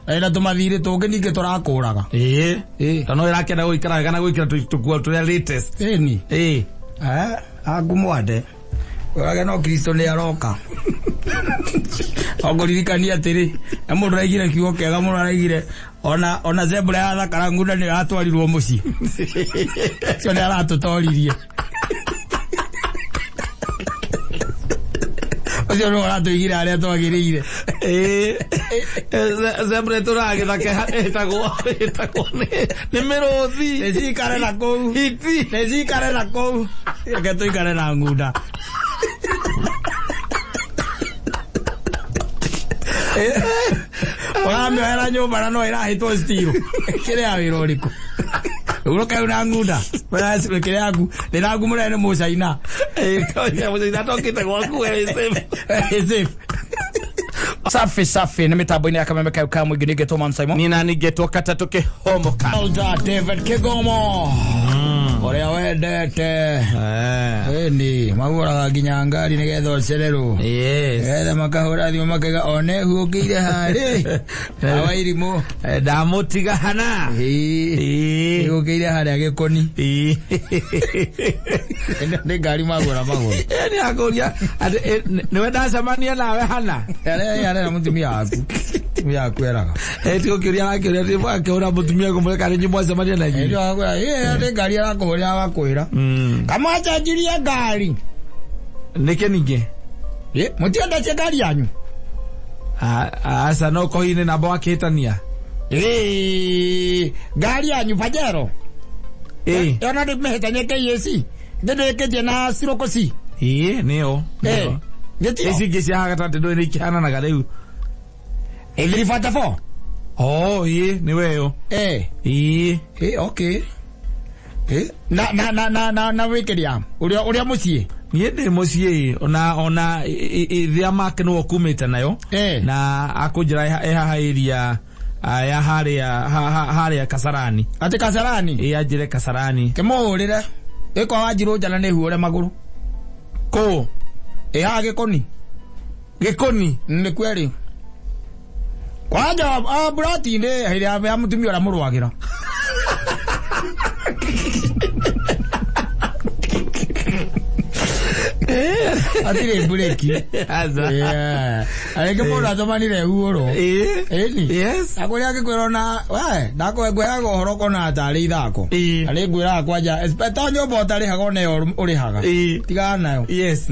Na ĩna tũmathirĩ tũngĩ ningĩ tũrakũraga. Ĩĩ. Ĩĩ. Tondũ no ĩrakĩenda gũikara wega na gwĩkĩra tũkuo tũrĩa latest. Ĩni. Ĩĩ. Eh, aku mwande. Ũrage no Kristo nĩ aroka. Ongũririkania atĩrĩ, na mũndũ araigire kiugo kĩega mũno araigire ona zebra ya thakara ngunda nĩ yatwarirwo mũciĩ. Ũcio nĩ aratũtoririe. Ũcio nĩ ũratũigire harĩa twagĩrĩire. Ĩĩ. Zebra ĩtũraga gĩthaka ĩtagwo nĩ mĩrũthi. Nĩcikare na kũu. Hiti. Nĩcikare na kũu. Reke tũikare na ngunda. Ũramĩoera nyũmba na no ĩrahĩtwo stiro. Kĩrĩa wĩra ũrĩkũ? Ũroke rĩu na ngunda. Kĩrĩa yaku. Ndĩna ngumo nĩ mũcaina. Ĩĩ, mũcaina atokĩte gwaku we wĩ safe. Safe. Safi safi nĩ mĩtambo-inĩ ya kameme kayo ka mũingĩ ningĩ Thomas Simon. Nina ningetwo katatũ kĩhomoka. Elder David Kigomo. Ũrĩa wendete. Ĩni, magũraga nginya ngari nĩgetha ũcererwo. Yes. Nĩgetha makahũra thimũ makaiga one huũkĩire harĩ. Awairimũ. Ndamũtiga hana. Ĩĩ. Huũkĩire harĩa gĩkoni. Ĩĩ. Nĩ ngari magũra magũrũ. Nĩ akũria atĩ nĩwe ndacemania nawe hana. Arĩa arĩa mũtumia waku. Mũtumia waku eraga. Ti gũkĩũria arakĩũria atĩ akĩhũra mũtumia kũmwĩra kana inyuĩ mwacemania na inyuĩ. Ndio akwĩra, ĩĩ nĩ ngari arakũhũrĩra agakwĩra. Kamwacenjirie ngari. Nĩkĩ ningĩ? Ĩ, mũtiendetie ngari yanyu? Aca no kohi-inĩ namba wakĩhĩtania. Ĩĩ, ngari yanyu Pajero. Ĩĩ. Yona nĩ mĩhĩtania KAC. Nĩ ndĩkĩtie na Siroko C. Ĩĩ, nĩyo. Ĩĩ. Nĩtio. Ici ingĩ cia haha gatagatĩ ndũĩ nĩ ikĩhananaga rĩu. Ĩ, 344. Oh, ĩĩ, nĩ weyo. Ĩĩ. Ĩĩ. Ĩĩ, okay. Ĩĩ, na na na na na na wĩkĩria ũrĩa ũrĩa mũciĩ. Niĩ ndĩ mũciĩ ona ithia make nĩwe ũkumĩte nayo. Ĩĩ. Na akũnjĩra ĩ haha area ya harĩa harĩa Kasarani. Atĩ Kasarani? Ĩĩ anjĩre Kasarani. Kĩmũhũrĩre. Ĩko wanjirũ njana nĩ huũre magũrũ. Kũ? Ĩ haha Gĩkoni. Gĩkoni? Nĩ kweri. Kwanja brati-inĩ hĩndĩ ya mũtumia ũrĩa mũrũagĩra. Hatirĩ mburĩki. Aca. Rĩngĩ mũndũ atũmanire huũrwo. Ĩĩ. Ĩni. Yes. Na kũrĩa angĩkwĩra ona we ndakũhe ngũheaga ũhoro ũkona tarĩ ithako. Ĩĩ. Na nĩ ngwĩraga kwanja to nyũmba ũtarĩhaga ona ĩyo ũrĩhaga. Ĩĩ. Tigana nayo. Yes.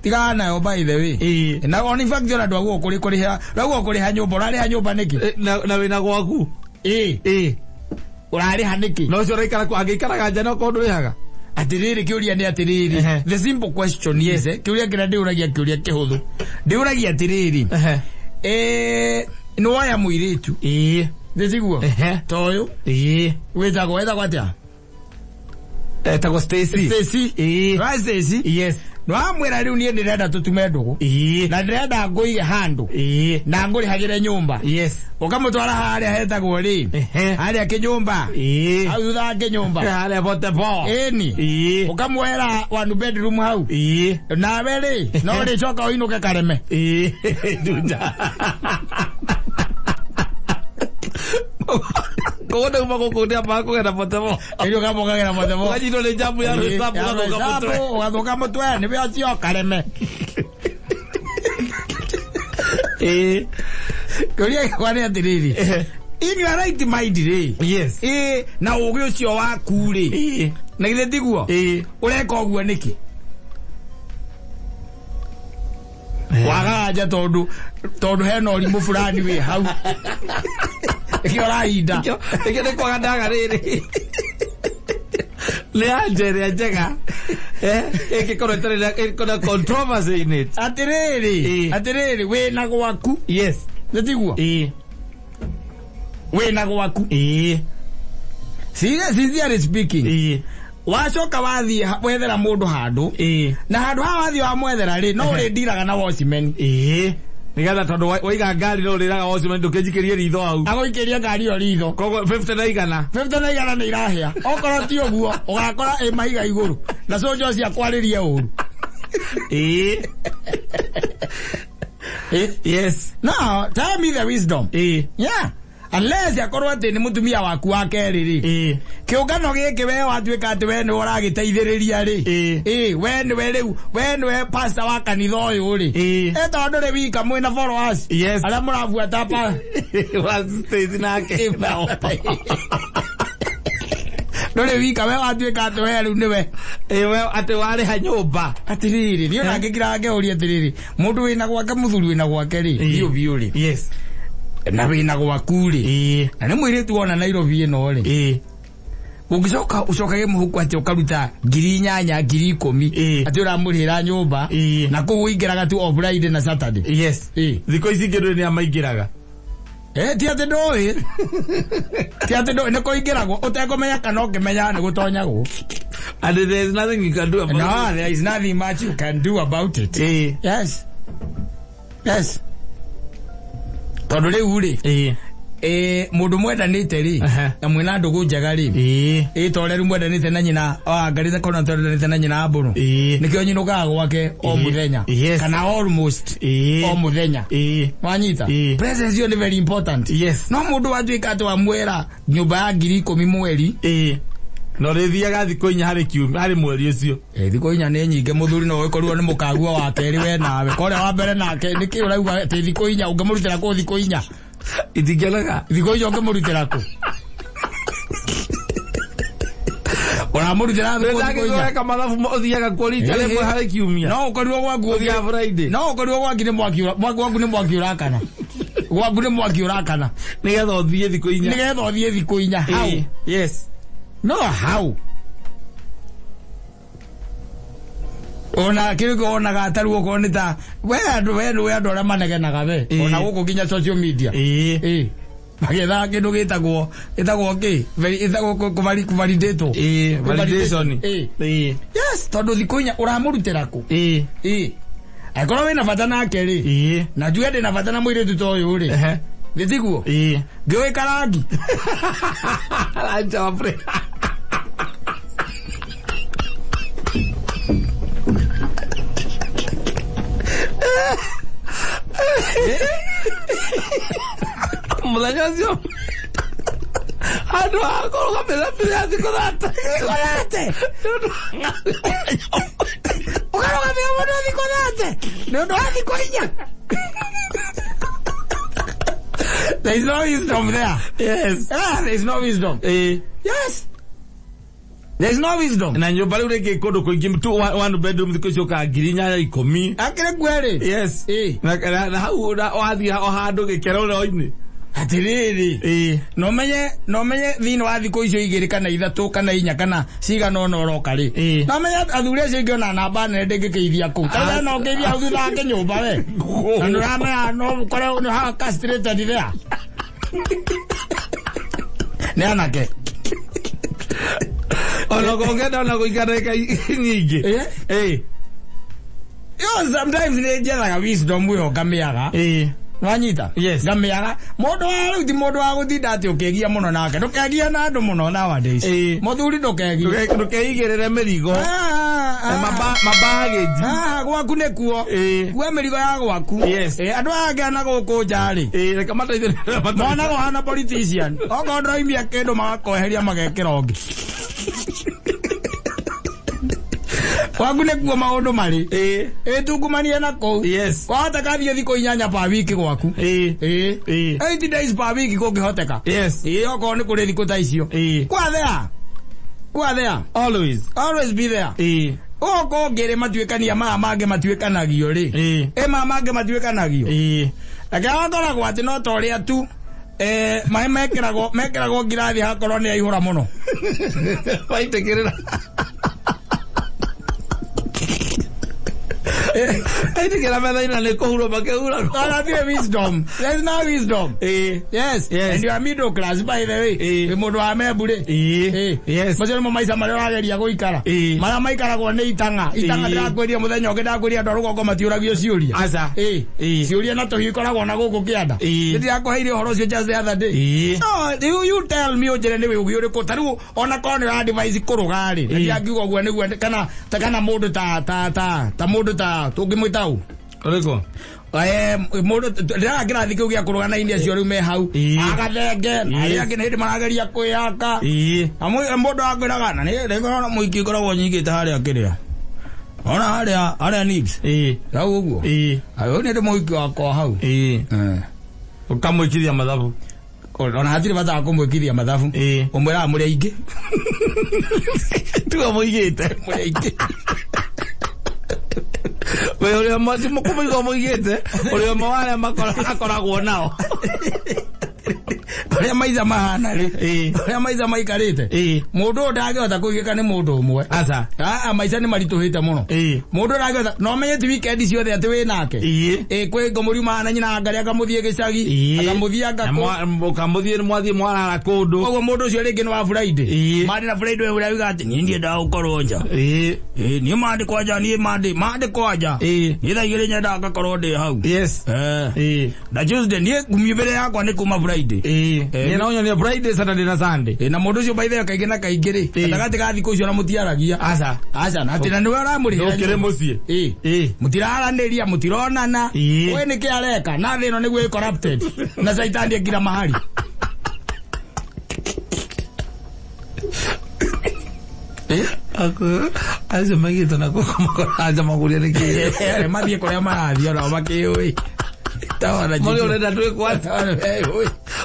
Tigana nayo by the way. Ĩĩ. Na on in fact ona ndwaguo kũrĩ kũrĩha ndwaguo kũrĩha nyũmba ũrarĩha nyũmba nĩkĩ? Na wĩna gwaku. Ĩĩ. Ĩĩ. Ũrarĩha nĩkĩ? Na ũcio ũraikara kũ angĩikaraga nja no korwo ndũrĩhaga. Atĩrĩrĩ kĩũria nĩ atĩrĩrĩ. The simple question is kĩũria kĩrĩa ndĩũragia kĩũria kĩhũthũ. Ndĩũragia atĩrĩrĩ. Nĩ woya mũirĩtu. Ĩĩ. Nĩtiguo? Ta ũyũ. Ĩĩ. Wĩtagwo atĩa? Etagwo Stacy. Stacy. Ĩĩ. Wa Stacy. Yes. Nĩwamwĩra rĩu niĩ ndĩrenda tũtume ndũgũ. Ĩĩ. Na ndĩrenda ngũige handũ. Ĩĩ. Na ngũrĩhagĩre nyũmba. Yes. Ũkamũtwara harĩa hetagwo rĩ. Harĩa kĩnyũmba. Ĩĩ. Hau thutha wa kĩnyũmba. Harĩa bote bo. Ĩni. Ĩĩ. Ũkamuoera one bedroom hau. Ĩĩ. Nawe rĩ, no ũrĩcoka ũinũke Kareme. Ĩĩ. Juja. Koguo ndauma gũkũ ndĩambaga kũgera bote bo. Ĩri ũkamũkagĩra bote bo. Ũkanyitwo nĩ njamu ya rwĩcabu ũgathũka mũtwe. Ũgathũka mũtwe nĩwe ũcio Kareme. Ĩĩ. Kĩũria gĩakwa nĩ atĩrĩrĩ. In your right mind rĩ. Yes. Ĩĩ na ũgĩ ũcio waku rĩ. Ĩĩ. Na githĩ tiguo? Ĩĩ. Ũreka ũguo nĩkĩ? Wagaga nja tondũ tondũ hena ũrimũ fulani wĩ hau. Nĩkĩo ũrahinda. Nĩkĩo nĩ kwaga ndaga rĩrĩ. Nĩ anja ĩrĩa njega. Ĩngĩkorwo ĩtarĩ na ĩkorwo na controversy in it. Atĩrĩrĩ, Ĩĩ. atĩrĩrĩ wĩna gwaku. Yes. Nĩ tiguo? Ĩĩ. Wĩna gwaku. Ĩĩ. Sincerely speaking. Ĩĩ. Wacoka wathiĩ wethera mũndũ handũ. Ĩĩ. Na handũ haha wathiĩ wamwethera rĩ, no ũrĩndiraga na watchman. Ĩĩ. Nĩgetha tondũ waiga ngari no ũrĩraga watchman ndũkĩnjikĩrie ritho hau. Agũikĩrie ngari ĩyo ritho. Koguo 50 na igana. 50 na igana nĩ irahĩa. Okorwo ti ũguo, ũgakora ĩ mahiga igũrũ. Na cũnjo ciakwarĩrie ũru. Ĩĩ. Eh? Yes. No, tell me the wisdom. Yeah. Unless akorwo atĩ nĩ mũtumia waku wa kerĩ rĩ. Kĩũngano gĩkĩ we watuĩka atĩ we nĩwe ũragĩteithĩrĩria rĩ. Ĩ, we nĩwe rĩu, we nĩwe pastor wa kanitha ũyũ rĩ. Ĩ tondũ ndũrĩ wika mwĩna followers. Yes. Arĩa mũrabuata pa. Wa Stacy nake. Ndũrĩ wika we watuĩka atĩ we rĩu nĩwe. Ĩ, we atĩ warĩha nyũmba. Atĩrĩrĩ, niĩ ona ngĩkira ngeũria atĩrĩrĩ, mũndũ wĩna gwake mũthuri wĩna gwake rĩ, biũ biũ rĩ. Yes. Na wĩna gwaku rĩ. Na nĩ mũirĩtu wona Nairobi ĩno rĩ. Ũngĩcoka ũcokage mũhuko atĩ ũkaruta 8,000 10,000 atĩ ũramũrĩhĩra nyũmba na kũu ũingĩraga tu o Friday na Saturday. Yes. Thikũ ici ingĩ ndũĩ nĩ amaingĩraga. Eh, ti atĩ ndũĩ. Ti atĩ ndũĩ nĩ kũingĩragwo ũtekũmenya kana ũkĩmenya nĩ gũtonyagwo. And there is nothing you can do about No, it. there is nothing much you can do about it. Yes. Yes. Tondũ rĩu rĩ, mũndũ mwendanĩte rĩ, na mwĩna ndũgũ njega rĩ, ĩ ta ũrĩa rĩu mwendanĩte na nyina, wangarĩte kona twendanĩte na nyina mbũrũ. Nĩkĩo nyinũkaga gwake o mũthenya. Kana almost o mũthenya. Wanyita? Presence ĩyo nĩ very important. Yes. No mũndũ watuĩka atĩ wamwĩra nyũmba ya 10,000 mweri. Na ũrĩthiaga thikũ 4 harĩ kiumia, harĩ mweri ũcio. Thikũ 4 nĩ nyingĩ mũthuri no ũkorirwo nĩ mũkagua wa kerĩ we nawe. Korĩa wa mbere nake nĩkĩ ũrauga atĩ thikũ 4 ũngĩmũrutĩra kũ thikũ 4? Itingĩoneka. Thikũ 4 ũngĩmũrutĩra kũ? Ũramũrutĩra thikũ 4. Ndangĩgweka mathabu ũthiaga kuo rita rĩmwe harĩ kiumia. No ũkorirwo gwaku Ũthiaga Friday. No ũkorirwo gwaku nĩ mwaki gwaku nĩ mwaki ũrakana. Gwaku nĩ mwaki ũrakana. Nĩgetha ũthiĩ thikũ 4. Nĩgetha ũthiĩ thikũ 4 hau. Yes. No how? Ona kĩrĩko onaga ataru okorwo nĩ ta we andũ we nĩ andũ arĩa manegenaga we ona gũkũ nginya social media. Magethaga kĩndũ gĩtagwo gĩtagwo kĩ? Gĩtagwo kũvalidatwo. Validation. Yes, tondũ thikũ 4 ũramũrutĩra kũ? Angĩkorwo wĩna bata nake rĩ, na njuge ndĩna bata na mũirĩtu ta ũyũ rĩ, nĩ tiguo? Ngĩũĩ karangi. Rangi wa pre. Mũthenya ũcio andũ a kũrũgamĩrĩra mbere ya thikũ thate. Thikũ thate. Ũkarũgamĩra mũndũ thikũ thate nĩ ũndũ wa thikũ 4. There is no wisdom there. Yes. There is no wisdom. Yes. There is no wisdom. Na nyũmba rĩu rĩngĩ kũndũ kũingĩ tu one bedroom thikũ ici ũkaga 8,000 10,000. Akĩrĩ kweri. Yes. Na hau wathiĩ o handũ gĩkerũro-inĩ. Atĩrĩrĩ. No menye thĩinĩ wa thikũ icio 2 kana 3 kana 4 kana cigana ũna ũroka rĩ. No menye athuri acio ingĩ ona namba nene ndĩngĩkĩithia kũu. Ta no ũkĩithia hau thutha wake nyũmba we. Na nĩũramenya no ũkore nĩ ha castrated there. Nĩ anake. Ona ũngĩenda ona gũikara ndagĩka nyingĩ. Yo sometimes nĩ njethaga wisdom ĩyo ngamĩaga. Wanyita? Yes. Ngamĩaga. Mũndũ wa rĩu ti mũndũ wa gũtinda atĩ ũkĩgia mũno nake. Ndũkegie na andũ mũno nowadays. Mũthuri ndũkegie. Ndũkeigĩrĩre mĩrigo. Mabagĩji. Gwaku nĩkuo. Kua mĩrigo ya gwaku. Yes. Andũ aya angĩ ana gũkũ nja rĩ. Reke mateithĩrĩrie. Monaga ũhana politician. Okorwo ndũroimia kĩndũ magakweheria magekĩra ũngĩ. Gwaku nĩkuo maũndũ marĩ. Tungumanie na kũu. Yes. Kwahoteka thiĩ thikũ 8 per week gwaku. 8 days per week kũngĩhoteka. Yes. Okorwo nĩ kũrĩ thikũ ta icio. Kwa there. Kwa there. Always. Always be there. Gũkũ ngĩrĩ matuĩkania maya mangĩ matuĩkanagio rĩ. Maya mangĩ matuĩkanagio. Reke gakoragwo atĩ no ta ũrĩa tu maĩ mekĩragwo ngirathi hakorwo nĩ aihũra mũno. Waitĩkĩrĩra. Aitĩkĩra metha-inĩ nĩ kũhurwo makĩhuragwo. Hatirĩ wisdom. There is no wisdom. Yes. Yes. And you are middle class by the way. Wĩ mũndũ wa membu rĩ. Yes. Macio nĩmo maica marĩa ũrageria gũikara. Marĩa maikaragwo nĩ itang'a. Itang'a ndĩrakwĩria mũthenya ũngĩ ndakwĩria andũ a rũgongo matiũragio ciũria. Aca. Ciũria na tũhiũ ikoragwo na gũkũ kĩanda. Nĩndĩrakũheire ũhoro ũcio just the other day. No, you tell me ũnjĩre nĩ ũgĩ ũrĩkũ. Ta rĩu ona korwo nĩ ũra-advise kũrũga rĩ. Ndiangiuga ũguo nĩguo kana ta kana mũndũ ta ta ta ta mũndũ ta tũngĩmwĩta ũ? Ũrĩkũ? Mũndũ ndĩraga kĩrathi kĩu gĩa kũrũga na inia acio rĩu me hau. Agathenge na arĩa angĩ nĩ hĩndĩ marageria kwĩyaka. Na mũndũ akwĩraga na nĩ rĩngĩ ona mũingĩ ngoragwo nyingĩte harĩa kĩrĩa. Ona harĩa harĩa nibs. Hau ũguo. Ayo nĩ ndĩ mũhiki wakwa hau. Ũkamwĩkithia mathabu. Ona hatirĩ bata wa kũmwĩkithia mathabu. Ũmwĩraga mũrĩ aingĩ. Tiga mũigĩte. Mũrĩ aingĩ. We ũrĩa ũmwe ti kũmũiga ũmũigĩte, ũrĩa ũmwe wa arĩa akoragwo nao. Ũrĩa maica mahana rĩ. Ũrĩa maica maikarĩte. Mũndũ ũyũ ndangĩhota kũigĩka nĩ mũndũ ũmwe. Aca. Maica nĩ maritũhĩte mũno. Mũndũ ndangĩhota, no menye ti weekend ciothe atĩ wĩ nake. Kwĩ ngũmũriuma na nyina ngarĩ akamũthiĩ gĩcagi. Akamũthiĩ Na anga ũkamũthiĩ mwathiĩ mwarara kũndũ. Koguo mũndũ ũcio rĩngĩ nĩ wa Friday. Mande na Friday ũrĩa uga atĩ niĩ ndiendaga gũkorwo nja. Niĩ mande kwanja, niĩ mande, mande kwanja. Niĩ thaa igĩrĩ nyendaga ngakorwo ndĩ hau. Na Tuesday niĩ miumĩre yakwa nĩ kuma Friday. Niĩ no nyonie Friday, Saturday na Sunday. Na mũndũ ũcio by the way kaingĩ na kaingĩ rĩ, gatagatĩ ka thikũ icio na mũtiaragia. Aca. Aca, na atĩ na nĩwe ũramũrĩhĩra. Ndũkĩrĩ mũciĩ. Mũtiraranĩria, mũtironana. We nĩkĩ areka? Na thĩ ĩno nĩguo ĩ corrupted. Na caitani ekira mahari. Acio maigĩtwo na kũu makoranja maguria nĩ kĩ. Mathiĩ kũrĩa marathiĩ onao makĩũĩ. Tawana Mũrĩ ũrenda twĩkwo atĩa?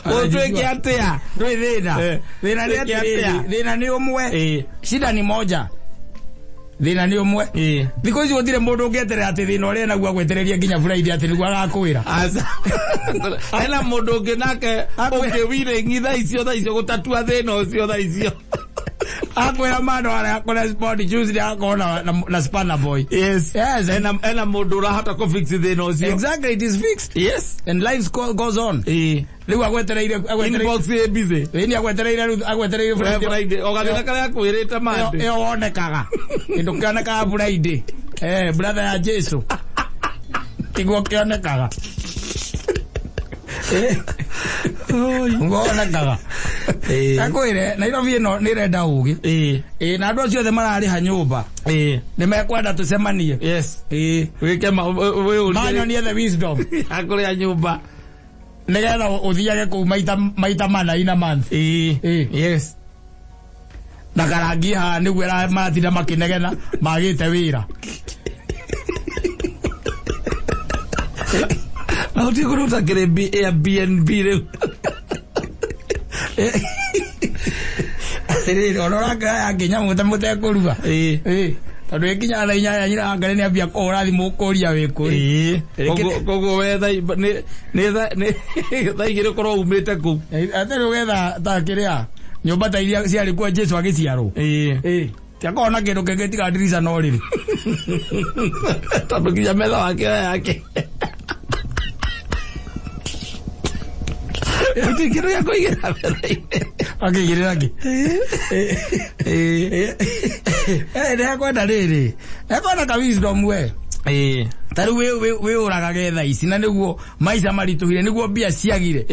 Ũtwĩke atĩa? Ndũĩ thĩna. Thĩna nĩ Twĩke atĩrĩrĩ, atĩa? thĩna nĩ ũmwe. Shida ni moja. Thĩna nĩ ũmwe. Thikũ ici gũtirĩ mũndũ ũngĩeterera atĩ thĩna ũrĩa naguo agwetereria nginya Friday atĩ nĩguo agakwĩra. Aca. Hena mũndũ ũngĩ nake ũngĩ willing thaa icio thaa icio gũtatua thĩna ũcio thaa icio. Akwĩra mano arĩa kũrespond Tuesday akorwo na spanner boy. Yes. Yes. Ena mũndũ ũrahota kũ fix thĩna ũcio. Exactly, it is fixed. Yes. And life goes on. Rĩu agwetereire agwetereire Inbox ĩ busy. Ĩni agwetereire rĩu agwetereire We Friday. Friday, o gathĩna karĩa akwĩrĩte Monday. Ĩyo wonekaga. Kĩndũ kĩonekaga Friday. Brother ya Jesu. Tiguo kĩonekaga. Nguo wonekaga. Akwĩre Nairobi ĩno nĩ ĩrenda ũgĩ. Na andũ acio othe mararĩha nyũmba. Nĩ mekwenda tũcemanie. Yes. Wĩke wĩũrie. Manyonie the wisdom. Ya kũrĩa nyũmba. Nĩgetha ũthiage kũu maita mana in a month. Yes. Na karangi haha nĩguo maratinda makĩnegena magĩte wĩra. Na ũtige kũruta kĩrĩ Airbnb rĩu. Atĩrĩrĩ, ona ũrakĩoya nginya mũtekũruga. Tondũ ĩkinya thaa inyanya nyina wa Ngai nĩambia kũhũra thimũ kũria wĩ kũ. Koguo we thaa igĩrĩ ũkorwo umĩte kũu. Atĩrĩ ũgetha ta kĩrĩa nyũmba ta iria ciarĩ kuo Jesu agĩciarwo. Tiakorwo na kĩndũ kĩngĩ tiga ndirica no rĩrĩ. Tondũ nginya metha wake oya yake. Gũtirĩ kĩndũ gĩa kũigĩrĩra metha-inĩ. Akĩigĩrĩra kĩ? Nĩekwenda rĩrĩ. Ekwenda ka wisdom we. Ta rĩu wĩyũragage thaa ici na nĩguo maica maritũhire nĩguo mbia ciagire.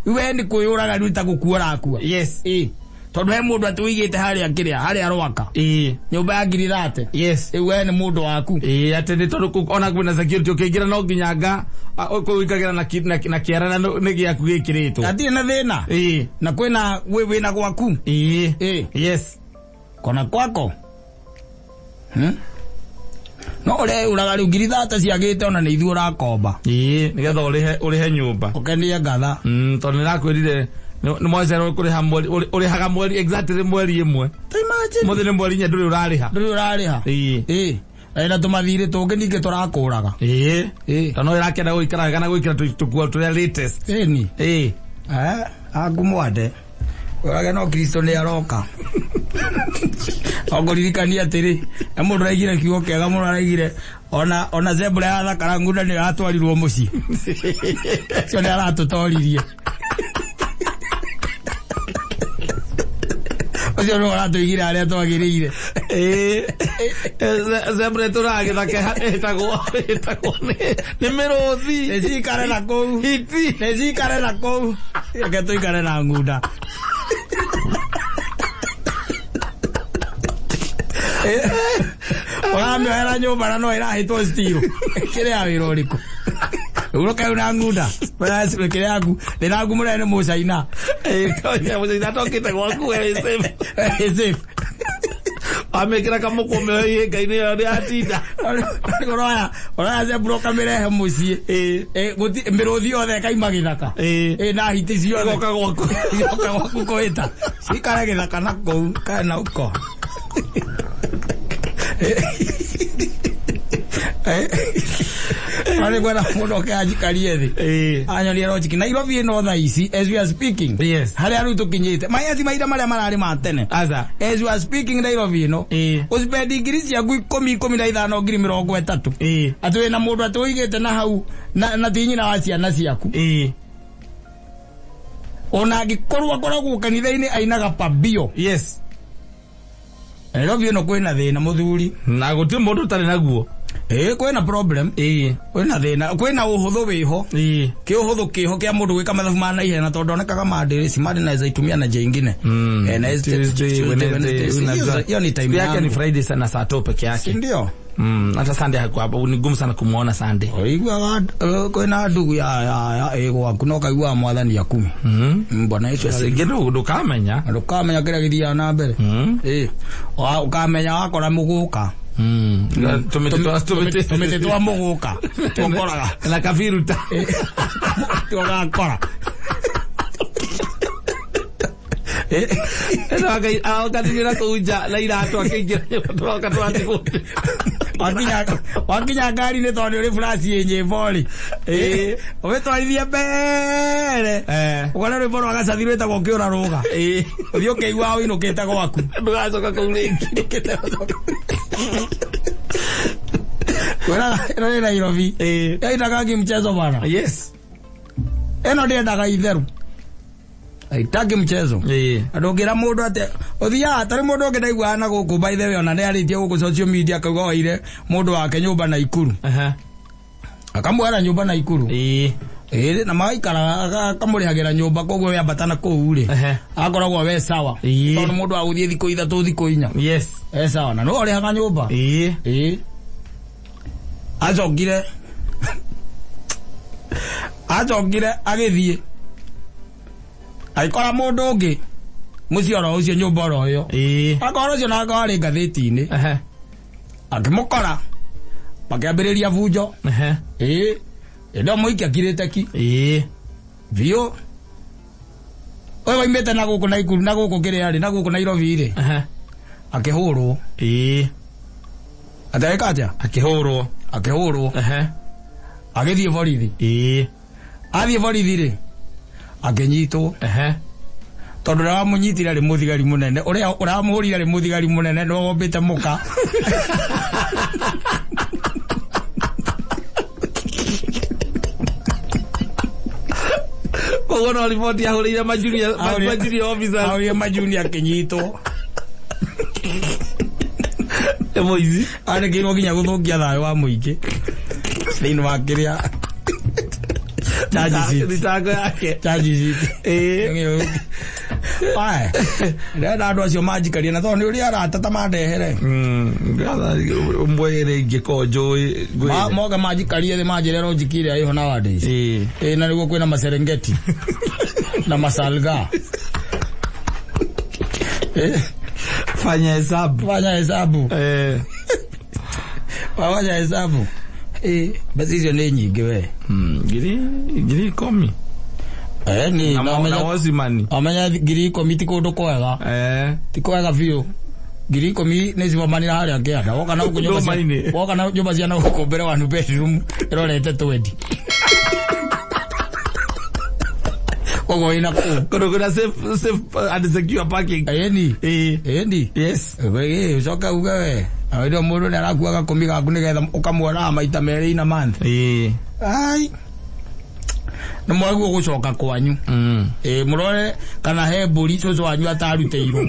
We nĩ kwĩyũraga rĩu ta gũkua ũrakua. Yes. Tondũ he mũndũ atĩ ũigĩte harĩa kĩrĩa, harĩa Rwaka. Nyũmba ya ngiri thate. Yes. Rĩu we nĩ mũndũ waku. Atĩ nĩ tondũ kũu ona kwĩna security ũkĩingĩra no nginya nga, kũu ũikagĩra na kĩara na nĩ gĩaku gĩkĩrĩtwo. Hatirĩ na thĩna. Na kwĩna wĩna gwaku. Yes. Kona kwako. No ũrĩa ũraga rĩu ngiri thate ciagĩte ona nĩ ithuĩ ũrakomba. Nĩgetha ũrĩhe nyũmba. Ũkenie ngatha. Tondũ nĩrakwĩrire nĩ mwacererwo kũrĩha mweri, ũrĩhaga mweri exactly mweri ĩmwe. Ta imagine. Mũthĩ nĩ mweri inya ndũrĩ ũrarĩha. Ndũrĩ ũrarĩha. Na tũmathirĩ tũngĩ ningĩ tũrakũraga. Tondũ no ĩrakenda gũikara wega na gwĩkĩra tũkuo tũrĩa latest. Ĩni. Aku mwande. Ũrage no Kristo nĩ aroka. Ongũririkania atĩrĩ, na mũndũ araigire kiugo kĩega mũno araigire, ona zebra ya thakara ngunda nĩ yatwarirwo mũciĩ. Ũcio nĩ aratũtoririe. Ũcio nĩ ũratũigire harĩa twagĩrĩire. Zebra ĩtũraga gĩthaka ĩtagwo nĩ mĩrũthi. Nĩ cikare na kũu. Hiti. Nĩ cikare na kũu. Reke tũikare na ngunda. Ũramĩoera nyũmba na no ĩrahĩtwo steel. Kĩrĩa wĩra ũrĩkũ? Uroke na ngunda. Wekire yaku. Thina waku mũnene nĩ mũcaina. Mũcaina atokĩte gwaku we safe. Safe. Amekĩra kamũkũmbe ihĩnga-inĩ ĩyo nĩ atinda. Ũroya ũroya zebra ũkamĩrehe mũciĩ. Mĩrũthi yothe ĩkaima gĩthaka. Na hiti ciothe. Ĩgoka gwaku. Ĩgoka gwaku kũhĩta. Cikare gĩthaka na kũu kae na uko. Arĩ kwenda mũndũ oke anjikarie thĩ. Anyonie logic. Nairobi ĩno thaa ici as we are speaking. Yes. Harĩa rĩu tũkinyĩte. Maya ti mahinda marĩa mararĩ ma tene. Aca. As we are speaking Nairobi ĩno. Ũspendi ngiri ciaku ikũmi ikũmi na ithano ngiri mĩrongo ĩtatũ. Atĩ wĩna mũndũ atĩ ũigĩte na hau na ti nyina wa ciana ciaku. Ona angĩkorwo akoragwo kanitha-inĩ ainaga pambio. Yes. Nairobi ĩno kwĩna thĩna mũthuri. Na gũtirĩ mũndũ ũtarĩ naguo. Kwĩna problem. Kwĩna thĩna, kwĩna ũhũthũ wĩho. Kĩũhũthũ kĩho kĩa mũndũ gwĩka mathabu ma naihenya tondũ onekaga Monday, si Monday naweza itumia na njia ingine. Na Tuesday, Wednesday, Wednesday. Hiyo ni time yake ni yangu. Friday sana saa 2 peke yake. Ndio. Hata Sunday hakuwa hapo, ni gumu sana kumuona Sunday. Ũiguaga kwĩna ndugu ya ĩ gwaku no kaiguaga mwathani akumi. Bwana Yesu asifiwe. Ingĩ ndũkamenya. Ndũkamenya kĩrĩa gĩthiaga na mbere. Ũkamenya wakora mũgũka. Tũmĩtĩ twa mũgũka. Tũkoraga. Na kabiruta. Tũgakora. Akatigĩra kũu nja na iratũ akĩingĩra nyũmba tũroka twatigwo. Wakinya ngari-inĩ tondũ nĩ ũrĩ flash ĩ nyĩmbo rĩ. Ũmĩtwarithie mbere. Ũkona rwĩmbo rwa gacathi rwĩtagwo ũkĩũra rũga. Ũthiĩ ũkĩiguaga ũinũkĩte gwaku. Ndũgacoka kũu rĩngĩ. Kwĩraga ĩno nĩ Nairobi. Yaitaga mchezo bana. Yes. Ĩno ndĩendaga itherũ. Haitaki mchezo. Andũ ũngĩra mũndũ atĩ ũthiaga tarĩ mũndũ ũngĩ ndaiguaga na gũkũ by the way ona nĩ arĩtie gũkũ social media akauga oire mũndũ wake nyũmba Naikuru. Akamwera nyũmba Naikuru. Na magaikara akamũrĩhagĩra nyũmba koguo we ambata na kũu rĩ. Akoragwo we sawa. Tondũ mũndũ wa gũthiĩ thikũ ithatũ thikũ inya. Yes. E sawa na no ũrĩhaga nyũmba. Acokire acokire agĩthiĩ agĩkora mũndũ ũngĩ mũciĩ oro ũcio nyũmba oro ĩyo. Akora ũcio nake warĩ ngathĩti-inĩ. Akĩmũkora makĩambĩrĩria bunjo. Hĩndĩ ĩyo mũhiki akirĩte ki. Biũ. Ũyũ waimĩte na gũkũ Naikuru na gũkũ kĩrĩa rĩ na gũkũ Nairobi rĩ. Akĩhũrwo. Atĩ agĩka atĩa? Akĩhũrwo. Akĩhũrwo. Agĩthiĩ borithi. Athiĩ borithi rĩ akĩnyitwo. Tondũ ũrĩa wamũnyitire arĩ mũthigari mũnene, ũrĩa ũramũhũrire arĩ mũthigari mũnene nĩwe wombĩte mũka. Koguo no riboti ahũrĩire ma junior officers. Ahũrĩire ma junior akĩnyitwo. Nĩ mũici. Andĩkĩirwo nginya gũthũkia thayũ wa mũingĩ thĩinĩ wa kĩrĩa charge sheet. Thitango yake. Charge sheet. Ndĩrenda andũ acio manjikarie na tondũ nĩ ũrĩa arata ta mandehere. Mwere ingĩkorwo njũĩ ngwĩre. Moke manjikarie thĩ manjĩre logic ĩrĩa ĩho nowadays. Na nĩguo kwĩna maserengeti na masalga. Fanya hesabu. Fanya hesabu. Fanya hesabu. Mbeca icio nĩ nyingĩ we. Ngiri ikũmi. Ni Na wocimani. Amenya ngiri ikũmi ti kũndũ kwega. Ti kwega biũ. Ngiri ikũmi nĩ cibomanire harĩa kĩanda. Woka na gũkũ nyũmba cia Ndũma-inĩ. woka na nyũmba cia na gũkũ mbere one bedroom ĩrorete 20. Koguo wĩna kũu. Kũndũ kwĩna safe and secure parking. Ĩni. Ĩni. Yes. Ũcoke uge we. Hĩndĩ ĩyo mũndũ nĩ arakua gakũmi gaku nĩgetha ũkamuonaga maita merĩ in a month. Ai. Nĩ mwaguo gũcoka kwanyu. Mũrore kana he mbũri cũcũ wanyu atarutĩirwo.